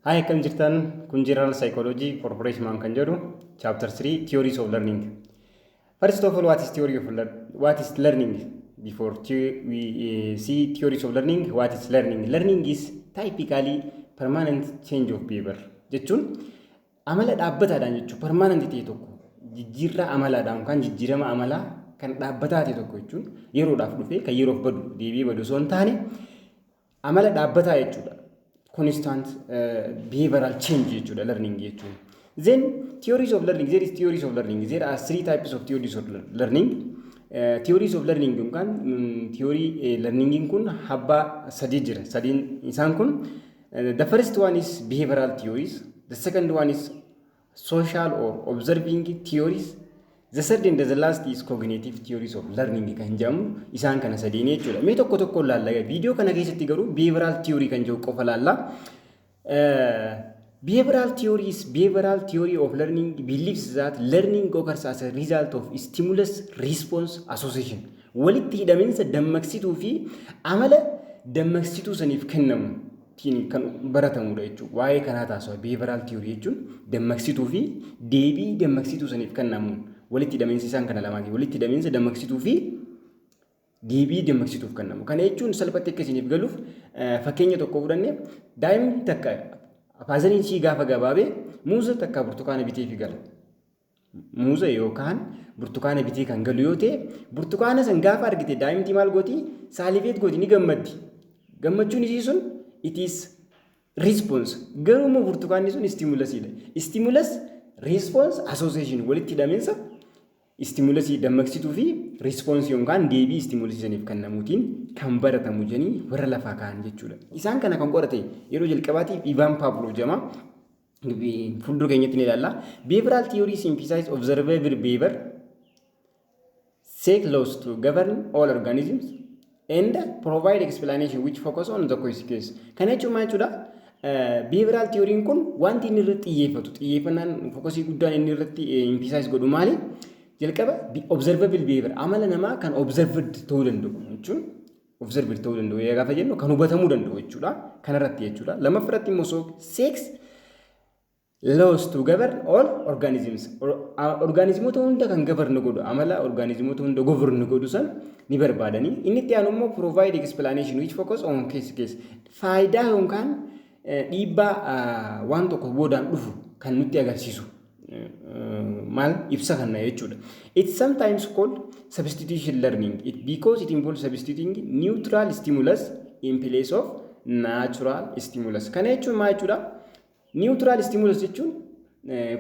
Hi, akkam jirtan? Kun General Psychology for Freshman kan jedhu Chapter 3, Theories of Learning. First of all, what is learning? Before we see theories of learning, what is learning? Learning is typically permanent change of behavior jechuun amala dhaabbataadhaan jechuun permanent ta'e tokko, jijjiirraa amalaadhaan yookaan jijjiirama amalaa kan dhaabbataa ta'e tokko jechuun yeroodhaaf dhufee kan yeroof badu, deebi'ee badu osoo hin taane, amala dhaabbataa jechuudha. Constant behavioral change jechuudha learning jechuun. Then theories of learning, there is theories of learning. There are three types of theories of learning. Theories of learning yookaan theory learning kun abbaa sadii jira. Sadiin isaan kun, the first one is behavioral theories. The second one is social or observing theories. The third and the last is cognitive theories of learning kan jedhamu, isaan kana sadiin jechuudha. Mee tokko tokko laalla. Viidiyoo kana keessatti garuu behavioral theory kan jedhu qofa laalla. Behavioral theory is behavioral theory of learning believes that learning occurs as a result of stimulus response association. Walitti hidhaminsa dammaqsituu fi amala dammaqsituu saniif kennamu kan baratamudha jechuudha. Waa'ee kanaa taasisa behavioral theory jechuun dammaqsituu fi deebii dammaqsituu saniif kennamuun walitti hidhaminsi isaan kana lamaati. Walitti hidhaminsa dammaqsituu fi deebii dammaqsituuf kennamu. Kana jechuun salphatti akka isiniif galuuf fakkeenya tokko fudhanne, daa'imni takka fatheriin ishii gaafa gabaabee muuza takka burtukaana bitee fi gala. Muuza yookaan burtukaana bitee kan galu yoo ta'e, burtukaana san gaafa argite daa'imti maal gooti? Salivate gooti, ni gammaddi. Gammachuun isii sun it is response. Garuu immoo burtukaanni sun stimulusiidha. Stimulus response association, walitti hidhaminsa stimulusii dammaqsituu fi responsii yookaan deebii stimulusii saniif kennamuutiin kan baratamu jedhanii warra lafaa ka'an jechuudha. Isaan kana kan qorate yeroo jalqabaatiif Ivan Pavlov jedhama. Fuuldura keenyatti ni ilaalla. Behavioral theories emphasize observable behavior, seek laws to govern all organisms and provide explanation which focus on the consequence. Kana jechuun maal jechuudha? Behavioral theory kun wanti inni irratti xiyyeeffatu, xiyyeeffannaan focusii guddaan inni irratti emphasize godhu maali? Jalqaba observable behavior, amala namaa kan observed ta'uu danda'u jechuun, observed ta'uu danda'u gaafa jennu kan hubatamuu danda'u jechuudha. Kanarratti jechuudha. Lammaffaa irratti immoo so seeks laws to govern all organisms. Organismoota hunda kan govern godhu, amala organismoota hunda govern godhu san ni barbaadanii. Inni itti aanu immoo provide explanation which focus on consequence. Faayidaa yookaan dhiibbaa waan tokko boodaan dhufu kan nutti agarsiisu maal ibsa kanna jechuudha. It's sometimes called substitution learning because it involves substituting neutral stimulus in place of natural stimulus. Kana jechuun maal jechuudha? Neutral stimulus jechuun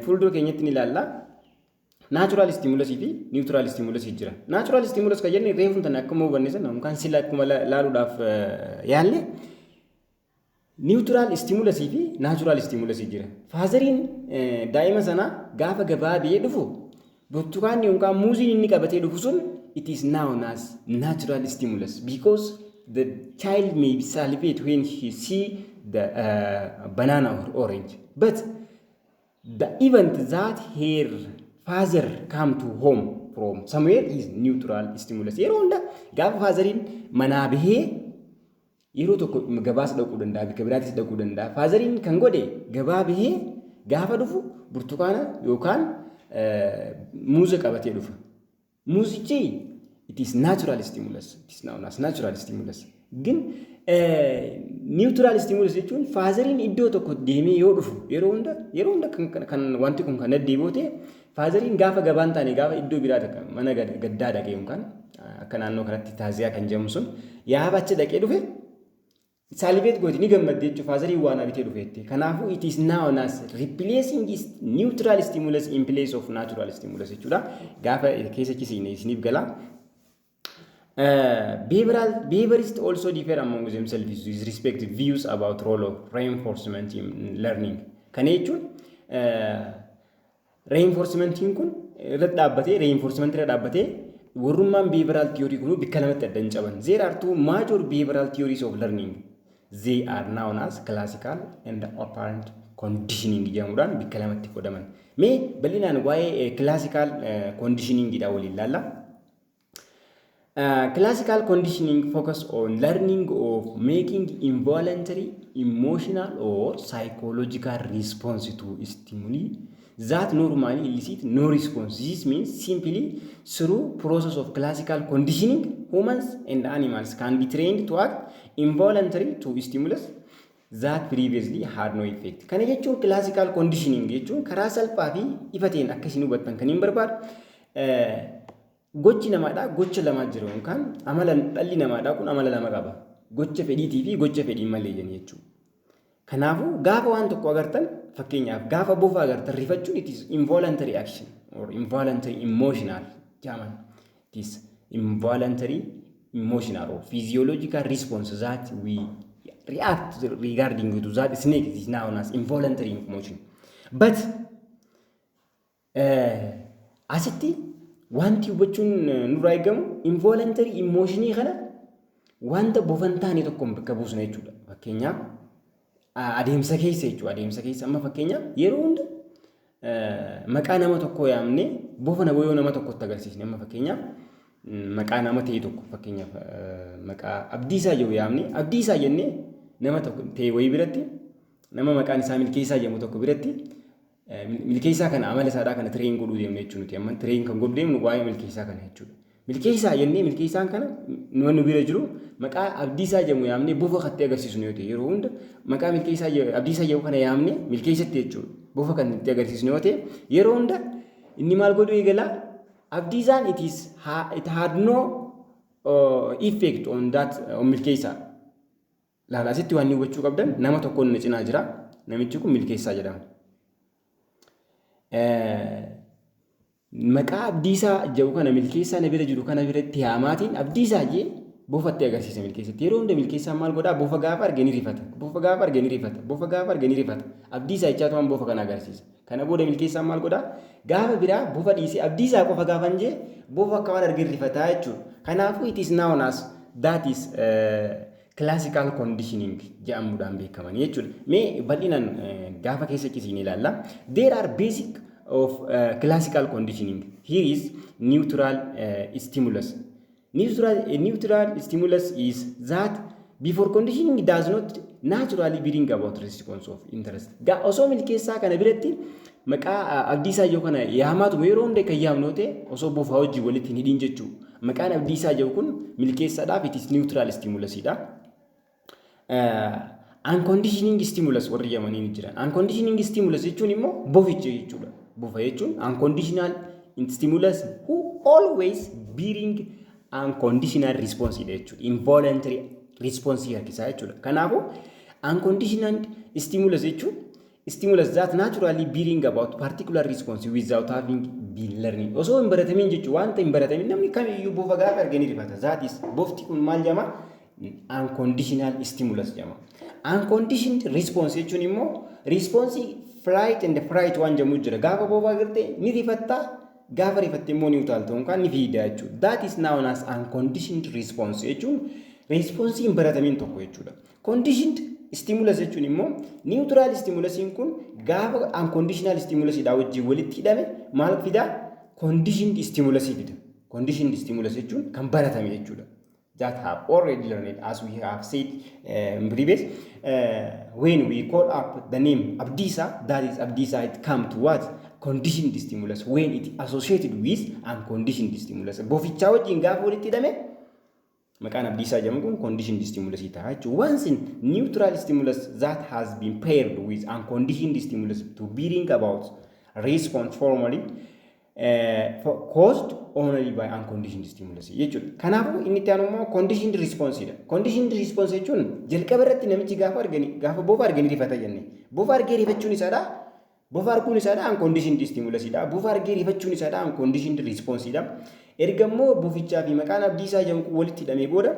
fuuldura keenyatti ni ilaalla. Natural stimulus fi neutral stimulus jira. Natural stimulus kan jenne reefuun tana akkuma hubanne sana yookaan sila akkuma laaluudhaaf yaalle, neutral stimulus fi natural stimulus jira. Fatheriin daa'ima sanaa gaafa gabaa biyee dhufu burtukaanni yookaan muuziin inni qabatee dhufu sun it is known as natural stimulus because the child may be salivate when he see the banana or orange. But the event that her father come to home from somewhere is neutral stimulus. Yeroo hunda gaafa fatheriin manaa bahee yeroo tokko gabaas dhaquu danda'a, bakka biraatis dhaquu danda'a. Fatheriin kan godhe gabaa bahee gaafa dhufu burtukaana yookaan muuza qabatee dhufa. Muuzichi it is natural stimulus. It is known as natural stimulus. ግን neutral stimulus jechuun fatheriin iddoo tokko deemee yoo dhufu yeroo hunda kan wanti kun kan deddeebi'u ta'e, fatheriin gaafa gabaan taane, gaafa iddoo biraa takka mana gaddaa dhaqee yookaan akka naannoo kanatti taaziyaa kan jedhamu sun yaaba achi dhaqee dhufe, salivate gooti, ni gammadde jechuudha fatheriin waan bitee dhufeetti. Kanaafuu it is known as replacing neutral stimulus in place of natural stimulus jechuudha. Gaafa keessa cisiine isiniif gala. Behaviorists also differ among themselves with respect to views about role of reinforcement in learning. Kana jechuun reinforcementiin kun irratti dhaabbatee, reinforcement irra dhaabbatee warrummaan behavioral theory kun bakka lamatti adda hin caban. There are two major behavioral theories of learning. They are known as classical and operant conditioning jedhamuudhaan bakka lamatti qodaman. Mee bal'inaan waa'ee classical conditioning dha waliin ilaalla. Classical conditioning focus on learning of making involuntary emotional or psychological response to stimuli that normally elicit no response. This means simply through process of classical conditioning, humans and animals can be trained to act involuntary to stimulus that previously had no effect. Kana jechuun, classical conditioning jechuun, karaa salphaa fi ifa ta'een akka isin hubattan kan hin barbaadu, gochi namaadhaa gocha lamaa jira, yookaan amala dhalli namaadhaa kun amala lama qaba. Gocha fedhiitii fi gocha fedhii malee jenni jechuudha. Kanaafuu gaafa waan tokko agartan, fakkeenyaaf gaafa bofa agartan rifachuun, it is involuntary action or involuntary emotional jedhaman. It is involuntary emotional or physiological response that we react regarding to that snake is known as involuntary emotion. But asitti wanti hubachuun nurraa eegamu, involuntary emotionii kana wanta bofan taane tokkoon bakka buusna jechuudha. Fakkeenyaaf adeemsa keessa jechuudha. Adeemsa keessa amma fakkeenyaaf yeroo hunda maqaa nama tokkoo yaamnee bofa nama yoo nama tokkotti agarsiisne, amma fakkeenyaaf maqaa nama ta'e tokko, fakkeenyaaf maqaa Abdiisaa jedhu yaamnee, Abdiisaa jennee nama tokko ta'e wayii biratti, nama maqaan isaa Milkeessaa jedhamu tokko biratti, Milkeessaa kana amala isaadhaa kana train godhuu deemne jechuudha. Nuti amma train kan godhuu deemnu waa'ee Milkeessaa kana jechuudha. Milkeessaa jennee, Milkeessaan kana nama nu bira jiru maqaa Abdiisaa jedhamu yaamnee bofa katti agarsiisnu yoo ta'e, yeroo hunda maqaa Milkeessaa, Abdiisaa jedhamu kana yaamnee Milkeessatti jechuudha. Bofa kan itti agarsiisnu yoo ta'e, yeroo hunda inni maal godhuu eegalaa? Abdiisaan it had no effect on that, on Milkeessaa. Laala, asitti waan hubachuu qabdan, nama tokkoon na cinaa jira. Namichi kun Milkeessaa jedhama. Maqaa Abdiisaa jedhu kana Milkeessaa na bira jiru kana biratti yaamaatiin Abdiisaa jee bofatti agarsiisa Milkeessatti. Yeroo hunda Milkeessaan maal godhaa? Bofa gaafa arge ni rifata. Bofa gaafa arge ni rifata. Bofa gaafa arge ni rifata. Abdiisaa jechaatu waan bofa kana agarsiisa. Kana booda Milkeessaan maal godhaa? Gaafa biraa bofa dhiisee Abdiisaa qofa gaafan jee bofa akka waan arge rifataa jechuudha. Kanaafuu it is known as that is classical conditioning jedhamuudhaan beekamanii jechuudha. Mee bal'inaan gaafa keessa cisiin ilaalla. There are basic of classical conditioning. Here is neutral stimulus. Neutral stimulus is that before conditioning does not naturally bring about response of interest. Osoo Milkeessaa kana biratti maqaa Abdiisaa jedhu kana yaamaatuma yeroo hunda kan yaamnu ta'e, osoo bofaa wajjin walitti hin hidhin jechuudha. Maqaan Abdiisaa jedhu kun Milkeessaadhaaf it is neutral stimulusidha. Unconditioning stimulus warri jedhamanii ni jiran. Unconditioning stimulus jechuun immoo boficha jechuudha. Bofa jechuun unconditional stimulus who always bring unconditional response jechuudha. Involuntary response harkisaa jechuudha. Kanaafuu unconditional stimulus jechuun stimulus that naturally bring about particular response without having been learning. Osoo hin baratamin jechuudha. Wanta hin baratamin, namni kamiyyuu bofa gaafa arganii rifata. That is, bofti kun maal jedhama? Unconditional stimulus jedhama. Unconditioned response jechuun immoo response flight and fright waan jedhamu jira. Gaafa bofa agarte ni rifattaa, gaafa rifatte immoo ni utaalta yookaan ni fiida jechuudha. That is known as unconditioned response jechuun response hin baratamin tokko jechuudha. Conditioned stimulus jechuun immoo neutral stimulusiin kun gaafa unconditional stimulusidhaa wajjin walitti hidhame maal fidaa? Conditioned stimulus fida. Conditioned stimulus jechuun kan baratame jechuudha. That have already learned, as we have said in previous, when we call up the name Abdisa, that is Abdisa, it come to what? Conditioned stimulus when it associated with unconditioned stimulus. Bofichaa wajjin gaafa walitti hidhame, maqaan Abdiisaa jedhamu kun conditioned stimulus ta'a jechuudha. Once in neutral stimulus that has been paired with unconditioned stimulus to bring about response formally caused only by unconditioned stimulus jechuudha. Kanaafuu inni itti aanu immoo conditioned response dha. Conditioned response jechuun jalqaba irratti namichi gaafa argani, gaafa bofa arganii rifata jenne. Bofa argee rifachuun isaadha. Bofa arguun isaadha unconditioned stimulus dha. Bofa argee rifachuun isaadha unconditioned response dha. Erga immoo bofichaa fi maqaan Abdiisaa jedhamu kun walitti hidhamee booda,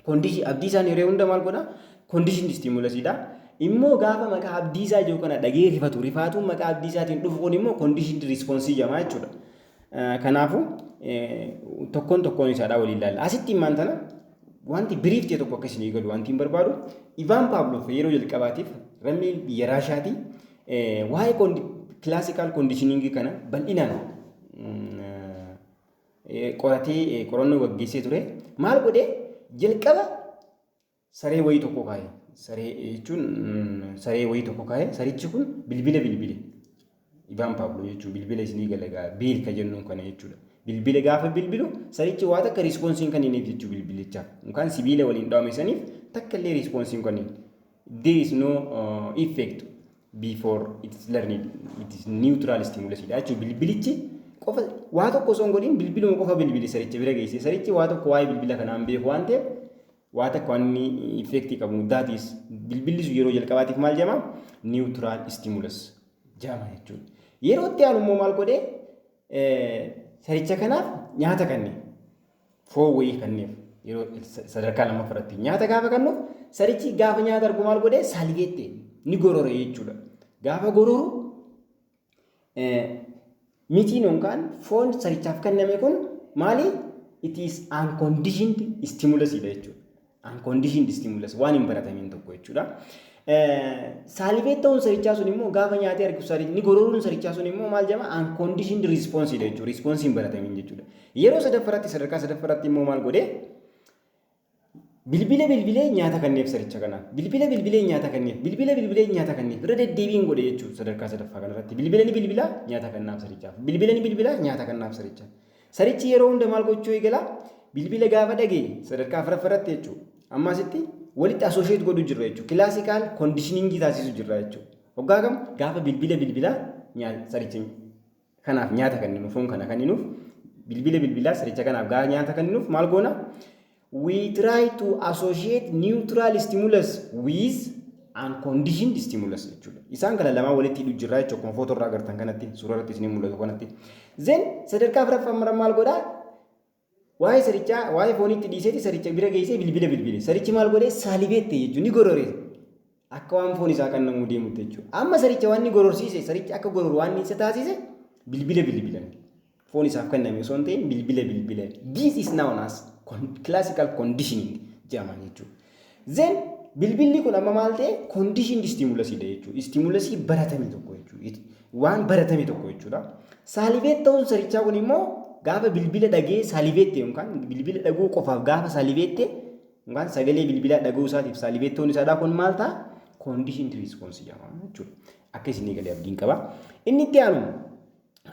condition Abdiisaan yeroo hunda maal godha? Conditioned stimulus dha. Immoo gaafa maqaa Abdiisaa jedhu kana dhagee rifatu, rifaatuun maqaa Abdiisaatiin dhufu kun immoo conditioned response jedhama jechuudha. Kanaafuu tokkoon tokkoon isaadhaa waliin ilaalla. Asitti immaan tana wanti brief ta'e tokko akka isinii galu wanti hin barbaadu, Ivan Pavlov yeroo jalqabaatiif lammii biyya Raashaatii waa'ee classical conditioning kana bal'inaan Qoratee qorannoo gaggeessee ture. Maal godhee? Jalqaba saree wayii tokko kaa'e. Saree jechuun saree wayii tokko kaa'e. Sarichi kun bilbila bilbile. Ivaan Paavloo jechuun bilbila isinii galagaa bell ka jennuun kana jechuudha. Bilbila gaafa bilbilu sarichi waa takka response kan inni jechuu bilbilichaaf. Yookaan sibiila waliin dhawame saniif takka illee response kan inni. There is no effect before it is learned. It is neutral stimulus dha jechuudha. Bilbilichi qofa waa tokko osoo hin godhin bilbiluma qofa bilbili saricha bira geesse. Sarichi waa tokko waa'ee bilbila kanaan beeku waan ta'eef waa takka waan inni effectii qabu. That is, bilbilli sun yeroo jalqabaatiif maal jedhama? Neutral stimulus jedhama jechuudha. Yeroo itti aanu immoo maal godhee? Saricha kanaaf nyaata kenne. Foon wayii kenneef. Yeroo sadarkaa lammaffaatti nyaata gaafa kennuuf sarichi gaafa nyaata argu maal godhee? Salivate, ni gorore jechuudha. Gaafa gororu meatiin yookaan foon sarichaaf kenname kun maali? It is unconditioned stimulus dha jechuudha. Unconditioned stimulus, waan hin baratamiin tokko jechuudha. Salivate ta'uun sarichaa sun immoo gaafa nyaatee argu ni gororuun sarichaa sun immoo maal jedhama? Unconditioned response dha jechuudha. Response hin baratamiin jechuudha. Yeroo sadaffaratti, sadarkaa sadaffaratti immoo maal godhee? Bilbila bilbilee nyaata kenneef saricha kanaaf. Bilbila bilbilee nyaata kenneef. Bilbila bilbilee nyaata kenneef. Irra deddeebiin godhe jechuudha sadarkaa sadaffaa kanarratti. Bilbila ni bilbilaa, nyaata kennaaf sarichaaf. Bilbila ni bilbilaa, nyaata kennaaf sarichaaf. Sarichi yeroo hunda maal gochuu eegala? Bilbila gaafa dhagee sadarkaa afuraffaratti jechuudha. Amma asitti walitti associate godhu jirra jechuudha. Classical conditioningii taasisu jirra jechuudha. Hoggaa kam? Gaafa bilbila bilbilaa saricha kanaaf nyaata kenninuuf, foon kana kenninuuf, bilbila bilbilaa saricha kanaaf gaafa nyaata kenninuuf maal goona? We try to associate neutral stimulus with unconditioned stimulus jechuudha. Isaan kana lamaan walitti hidhu jirra jechuudha. Akkuma footoo irraa agartan kanatti, suuraa irratti isin mul'atu kanatti. Then sadarkaa afuraffaa maal godhaa? Waa'ee sarichaa, waa'ee fooniitti dhiiseeti saricha bira geessee bilbila bilbile. Sarichi maal godhee? Salivate jechuun ni gorore. Akka waan foon isaa kan namuu deemutti jechuudha. Amma saricha waan inni gororsiise, sarichi akka gororu waan isa taasise bilbila bilbilan. Foon isaaf kenname osoo hin ta'in bilbila bilbilan. This is known as classical conditioning jedhama jechuudha. Then bilbilli kun amma maal ta'e? Conditioned stimulus dha jechuudha. Stimulusii baratame tokko jechuudha. Waan baratame tokko jechuudha. Salivate ta'uun sarichaa kun immoo gaafa bilbila dhagee salivate yookaan bilbila dhaguu qofaaf gaafa salivate yookaan sagalee bilbilaa dhaguu isaatiif salivate ta'uun isaadhaa kun maal ta'a? Conditioned response jedhama jechuudha. Akka isinii galee abdiin qaba. Inni itti aanu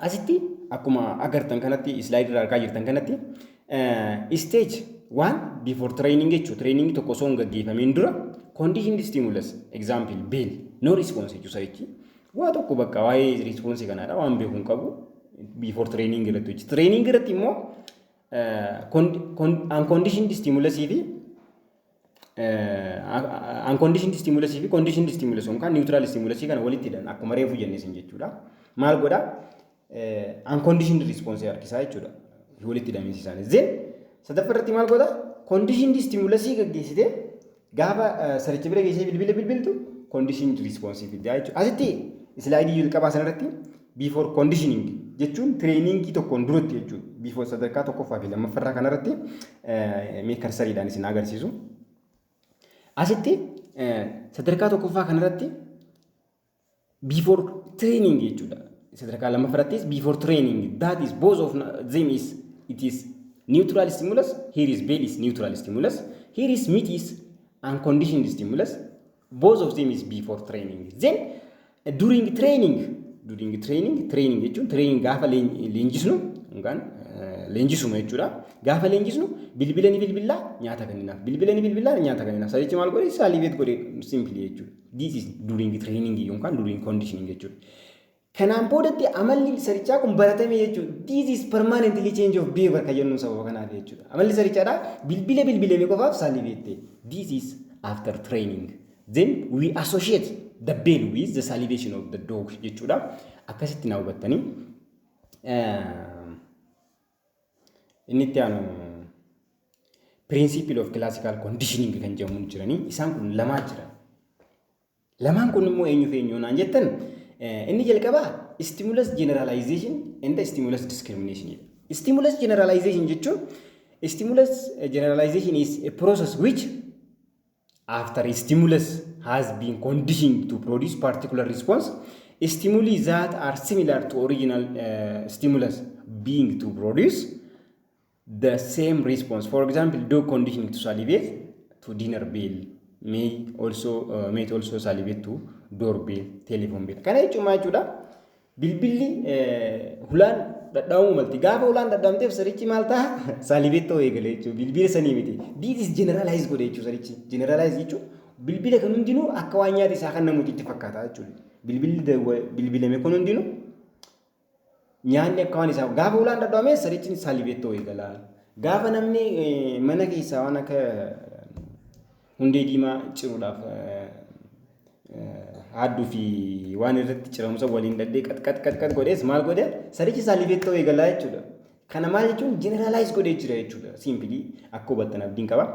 asitti akkuma agartan kanatti, slide irraa argaa jirtan kanatti, stage one before training jechuudha. Training tokko osoo hin gaggeeffamiin dura conditioned stimulus, example bell, no response jechuudha sarichi. Waa tokko bakka waa'ee response kanaadha waan beeku hin qabu before training irratti hojii. Training irratti immoo unconditioned stimulus fi conditioned stimulus yookaan neutral stimulus kana walitti hidhan akkuma reefu jenne isin jechuudha. Maal godhaa? Unconditioned response harkisaa jechuudha. Walitti hidhamiinsi isaanii. Then sadaffaa irratti maal godhaa? Conditioned stimulus gaggeessitee gaafa saricha bira geessee bilbila bilbiltu conditioned response fiddaa jechuudha. Asitti slide jalqabaa sanarratti before conditioning jechuun trainingii tokkoon duratti jechuudha. Before sadarkaa tokkoffaa fi lammaffaarraa kanarratti mee cursoriidhaan isin agarsiisu. Asitti sadarkaa tokkoffaa kanarratti before training jechuudha. Sadarkaa lammaffaarrattis before training, that is, both of them is, it is neutral stimulus. Here is bell is neutral stimulus, here is meat is unconditioned stimulus. Both of them is before training. Then during training, training jechuun training gaafa leenjisnu yookaan leenjisuma jechuudha. Gaafa leenjisnu bilbila ni bilbillaa, nyaata kenninaaf. Bilbila ni bilbillaa, nyaata kenninaaf. Sarichi maal godhe? Salivate godhe simply jechuudha. This is during training yookaan during conditioning jechuudha. Kanaan boodatti amalli sarichaa kun baratame jechuudha. This is permanently change of behavior kan jennuun sababa kanaaf jechuudha. Amalli sarichaadhaa bilbila bilbilame qofaaf salivate. This is after training. Then we associate the bell with the salivation of the dog jechuudha. Akkasitti na hubattanii. Inni itti aanu principle of classical conditioning kan jedhamu jiranii, isaan kun lamaa jira. Lamaan kun immoo eenyu fi eenyu naan jettan, inni jalqabaa stimulus generalization and stimulus discrimination. Stimulus generalization jechuun, stimulus generalization is a process which after a stimulus has been conditioned to produce particular response, stimuli that are similar to original stimulus being to produce the same response. For example, dog conditioning to salivate to dinner bell may also salivate to doorbell, telephone bell. Kana jechuun maal jechuudha? Bilbilli hulaan dhadhaa'uu malti. Gaafa hulaan dhadhaamteef sarichi maal ta'a? Salivate ta'uu eegale jechuudha. Bilbila sanii miti. This is generalize godhe jechuudha sarichi. Generalize jechuun bilbila kan hundinuu akka waan nyaata isaa kan namooti itti fakkaata jechuudha. Bilbilli bilbilame kun hundinuu nyaanni akka waan isaa gaafa hulaan dhadhaame sarichi salivate ta'uu eegala. Gaafa namni mana keessaa waan akka hundee diimaa ciruudhaaf haadduu fi waan irratti ciramsa waliin dhadhee qat qat qat qat godhees maal godhe, sarichi salivate ta'uu eegalaa jechuudha. Kana maal jechuun generalize godhee jira jechuudha. Simply akka hubattan abdiin qaba.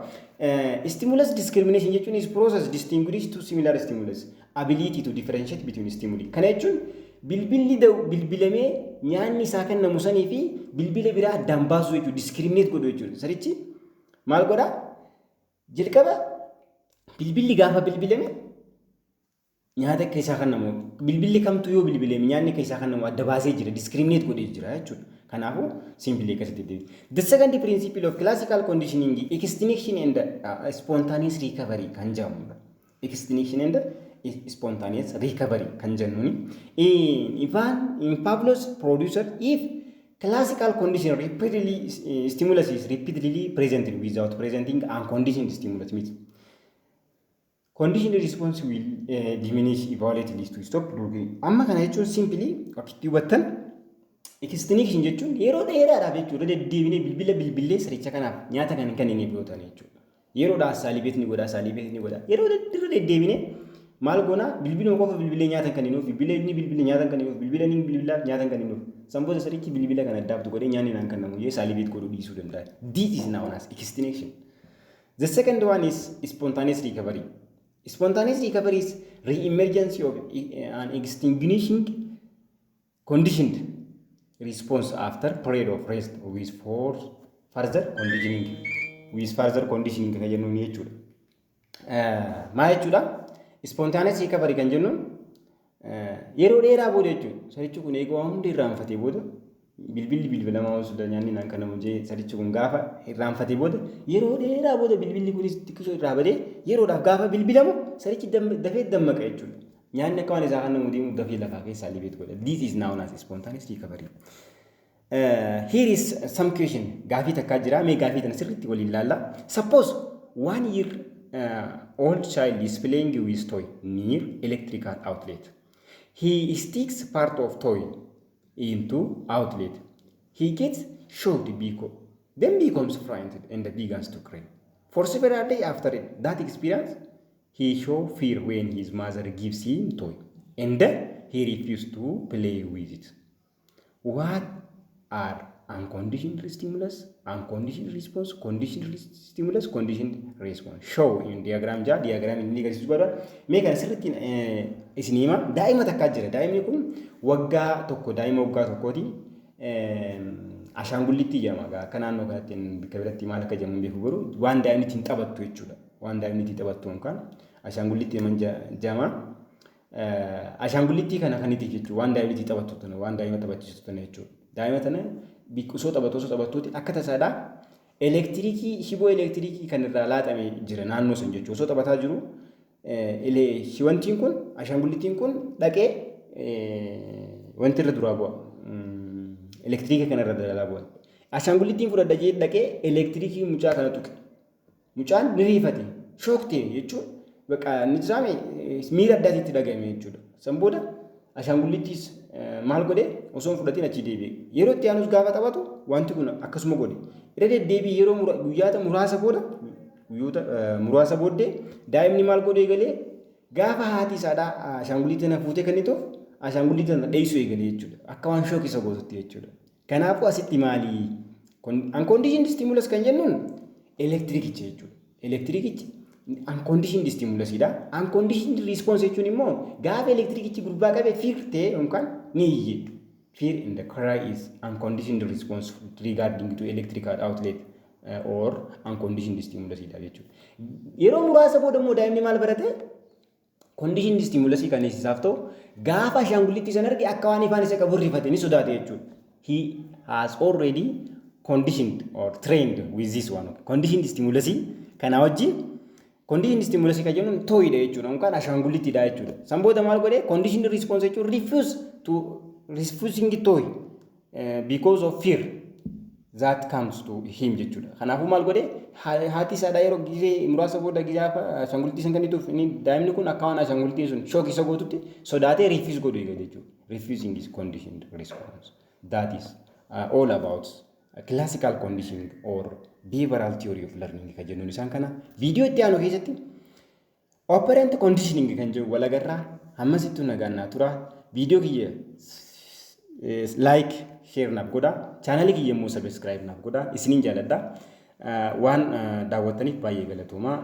Stimulus discrimination jechuun is process distinguish two similar stimulus, ability to differentiate between stimuli. Kana jechuun bilbilli bilbilamee nyaanni isaa kennamu sanii fi bilbila biraa addaan baasuu jechuudha. Discriminate godhu jechuudha. Sarichi maal godhaa? Jalqaba bilbilli gaafa bilbilame nyaata akka isaa kennamu, bilbilli kamtu yoo bilbilame nyaanni akka isaa kennamu adda baasee jira, discriminate godhee jira jechuudha. Kanaafuu simply akkasitti deebi. The second principle of classical conditioning, extinction and spontaneous recovery kan jedhamudha. Extinction and spontaneous recovery kan jennuuni. In Ivan in Pavlov's procedure, if classical condition repeatedly stimulus is repeatedly presented without presenting unconditioned stimulus miti. Conditioned response will diminish eventually to stop doing. Amma kana jechuun simply akka itti hubattan, extinction jechuun yeroo dheeraadhaaf jechuudha, deddeebinee bilbila bilbillee saricha kanaaf nyaata kan hin kennineef yoo ta'an jechuudha. Yeroodhaaf salivate ni godha, salivate ni godha. Yeroo irra deddeebinee maal goonaa, bilbiluma qofa bilbilee nyaata kan kenninuuf, bilbila inni bilbilee nyaata kan kenninuuf, bilbila inni bilbilaaf nyaata kan kenninuuf. San booda sarichi bilbila kana addaabtu godhee nyaanni naan kennamu jee salivate godhuu dhiisuu danda'a. This is known as extinction. The second one is spontaneous recovery. Spontaneous recovery is re-emergence of an extinguishing conditioned response after period of rest with for further conditioning, with further conditioning kan jennuun jechuudha. Maal jechuudha? Spontaneous recovery kan jennuun yeroo dheeraa booda jechuudha. Sarichi kun eeguu waan hundi irraanfatee booda, bilbilli bilbilamaa osoo nyaanni naan kennamu jee sarichi kun gaafa irraanfatee booda, yeroo dheeraa booda bilbilli kunis xiqqisoo irraa badee yeroodhaaf gaafa bilbilamu sarichi dafee dammaqa jechuudha. Nyaanni akka waan isaa kennamu deemu dafee lafaa keessaa salivate godha. This is known as spontaneous recovery. Here is some question. Gaafii takkaa jira. Mee gaafii tana sirriitti waliin ilaalla. Suppose 1 year old child is playing with toy near electrical outlet. He sticks part of toy into outlet. He gets shocked because then becomes frightened and begins to cry. For several days after that experience, he show fear when his mother gives him toy and he refused to play with it. What are unconditioned stimulus, unconditioned response, conditioned stimulus, conditioned response? Show in diagram jaa, diagram inni agarsiisu godha. Mee kana sirriitti isin hima. Daa'ima takkaa jira. Daa'imni kun waggaa 1, daa'ima waggaa 1ti. Ashaangullitti jedhama. Akka naannoo kanatti bakka biratti maal akka jedhamu hin beeku, garuu waan daa'imni ittiin taphattu jechuudha. Waan daa'imni ittiin taphattu yookaan ashaangullitti jedhama. Ashaangullitti kana kan itti jechuudha. Waan daa'imni ittiin taphattu tana, waan daa'ima taphachiistu tana jechuudha. Daa'ima tana osoo taphatu osoo taphattuuti akka tasaadhaa elektiriikii, shiboo elektiriikii kan irraa laaxame jira naannoo san jechuudha. Osoo taphataa jiru wantiin kun, ashaangullitiin kun dhaqee wanti irra duraa bu'a. Elektiriikii kana irra dalaa bu'a. Ashaangullitiin fudhadha jee dhaqee elektiriikii mucaa kana tuqe. Mucaan ni riifate. Shock ta'e jechuun bakka inni jiraame miira addaatitti dhagahame jechuudha. San booda ashaangullittiis maal godhe, osoo hin fudhatiin achi deebi'e. Yeroo itti aanus gaafa taphatu wanti kun akkasuma godhe. Irra deddeebi'ee yeroo guyyaata muraasa booda, guyyoota muraasa booddee daa'imni maal godhee galee gaafa haati isaadhaa ashaangulliitii tana fuutee kennituuf ashaangulliitii tana dheessuu eegalee jechuudha. Akka waan shock isa gootutti jechuudha. Kanaafuu asitti maali? Unconditioned stimulus kan jennuun elektirikicha jechuudha. Elektirikichi unconditioned stimulusidha. Unconditioned response jechuun immoo gaafa elektirikichi gurbaa qabe fear ta'e yookaan ni iyye. Fear and the cry is unconditioned response regarding to electrical outlet or unconditioned stimulus dha jechuudha. Yeroo muraasa booda immoo daa'imni maal barate? Conditioned stimulus kan isaaf ta'u gaafa ashaangullitti san arge akka waan ifaan isa qabu rifate, ni sodaate jechuudha. He has already conditioned or trained with this one. Conditioned stimulus kana wajjin, conditioned stimulus kan jennuun toyidha jechuudha yookaan ashaangullittidha jechuudha. San booda maal godhee? Conditioned response jechuun refuse to refusing toy because of fear that comes to him jechuudha. Kanaafuu maal godhee? Haati isaadhaa yeroo gizee muraasa booda gizee ashaangullitti san kennituuf, inni daa'imni kun akka waan ashaangulittiin sun shock isa gootutti sodaatee refuse godhu eegale jechuudha. Refusing is conditioned response. That is all about classical conditioning or behavioral theory of learning kan jennuun isaan kana. Viidiyoo itti aanu keessatti operant conditioning kan jedhu walagarraa. Hammasittuu nagaan naa tura. Viidiyoo kiyya like, share naaf godha. Chaanalii kiyya immoo subscribe naaf godha. Isiniin jaaladha. Waan daawwattaniif baay'ee galatoomaa.